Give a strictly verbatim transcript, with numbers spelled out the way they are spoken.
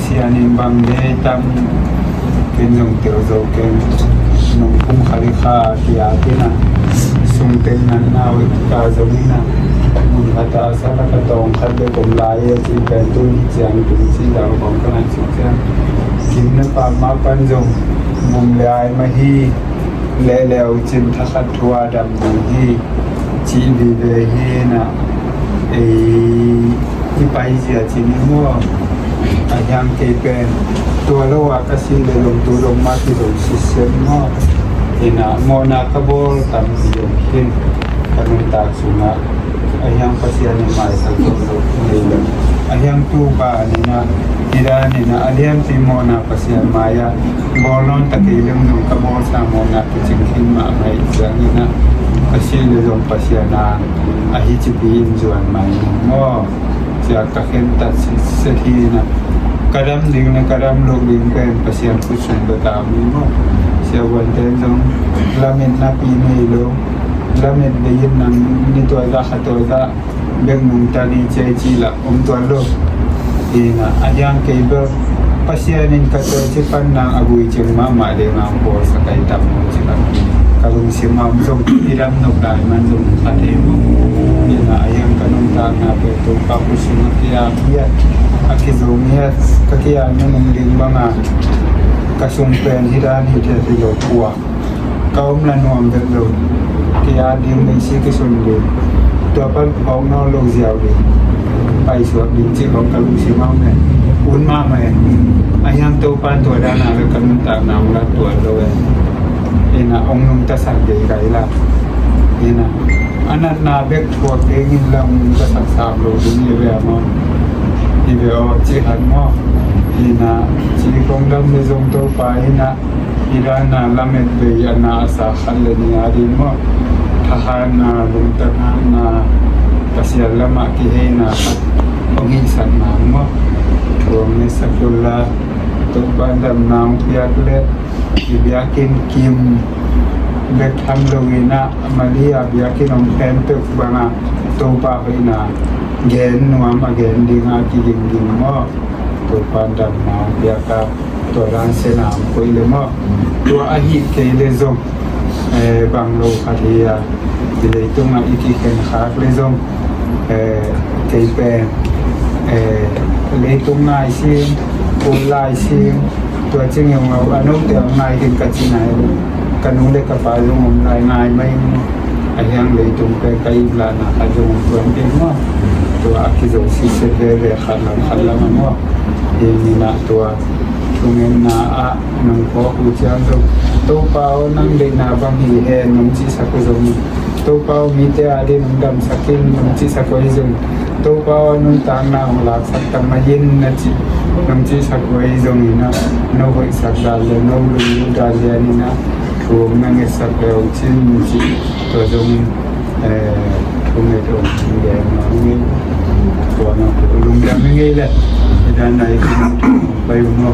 Sianin bang dei tam ken zong tel zo ken nung kum khali kha kia tina sung tel nan na oi ka zong ina mun khat a sa la ka tong khat be kom lai e ci pen tun hi ciang tun ci dau bang ka nan ci ciang kim na pa ma pan zong bum le ai ma hi le leu cin tha khat thua dam ding hi. Cih vive hi na ei i paizia cin hi maw? A hiang kei pen tua lo a ka si le lom tu lom ma ki lom sisem maw? Ina mawhna ka bawl tam ti lom hin ka nuntak sungah a hiang Pasian in maisak zo lo nei lo a hiang tu ba nina ida nina a lianpi mawhna Pasian mai-ah bawl nawn ta kei leng zong ka bawlsa mawhna kicing khin mahmah hi ciangin ah ka si le zong Pasian a ahi cipi in zuan mai ning maw? Cia ka khentat sitset hi na ka dam ding le ka dam lo ding pen Pasian khut sung beta mi maw? Cia buanten zong lametna pi nei lo lamet bei in nang ni tuaza kha tuaza bek nungta ni ciai ci lah om tuan lo. Ina a hiang kei bel Pasian in ka tel ci pan nang a gui cing mahmah ding nang bawlsa kai tam lo ci lah ka lungsim a om zong i dam nop lai man zong kha thei maw? Ina a hiang ka nuntakna pen Topa khut sung a kiam hiat a kizom hiat ka kiam na nung ding banga ka sung pen hi dan hi thei hi lo pua. Ka om la nuam vet lo. Ki-at ding nei si kisun ding. Tua pan phawk nawn lo ziau ding. Paisuak ding cih bang ka lungsim a om e. Un mahmah e. A hiang Topa in tua dan a ve ka nuntakna ung la tuan lo e. Ina ong nungtasak gei gai la. Ina a natna bek thuak ding in la ong nungtasak sam lo ding hi ve a maw? Hi ve aw cih khat maw? Ina cih kong dam le zong Topa ina Hi dan a lamet bei a na a sa khat le nih a ding maw? Thahatna, lungtang hatna, Pasian lamah kiheina khat hong hihsak nang maw? Thu hong ngetsak un la, Topa damna hong piak le i biakinn kim bek tham lo in ah Maria biakinn hong phen peuh bangah Topa hoihna gen nuam a gen ding a kiging ding maw? Topa damna hong piak a tua dan sena om koih le maw? Tua ahih kei le zong eh, bang lo khat hi a, i leitungah i kikhen khak le zong eh, kei pen eh, leitung nai sim, kul lai sim, tua cing hong lo a note hong nai ding ka ci nai lo. Ka nu le ka pa zong om lai nai mai maw? A hiang leitung pen ka iplahna khat zong om tuan ding maw? Tua a kizo sitset veve khat lam khat lam a maw? Hi ni na tua thungetna ah nong phawk uh ciang zong Topa aw nang deihna bang hi hen nong cihsak uh zong in Topa aw mite a ding nong damsak in nong cihsak uh ahi zong Topa aw nuntakna hong laksak ta mai in na cih nong cihsak uh ahi zong in ah no hoihsak dan le no lunglut dan lian in ah thu hong na ngetsak le hong cin cih tua zong in eh, thunget hong cin le hong nget tua na lungdam i ngei le i dan na i kin pai uh maw?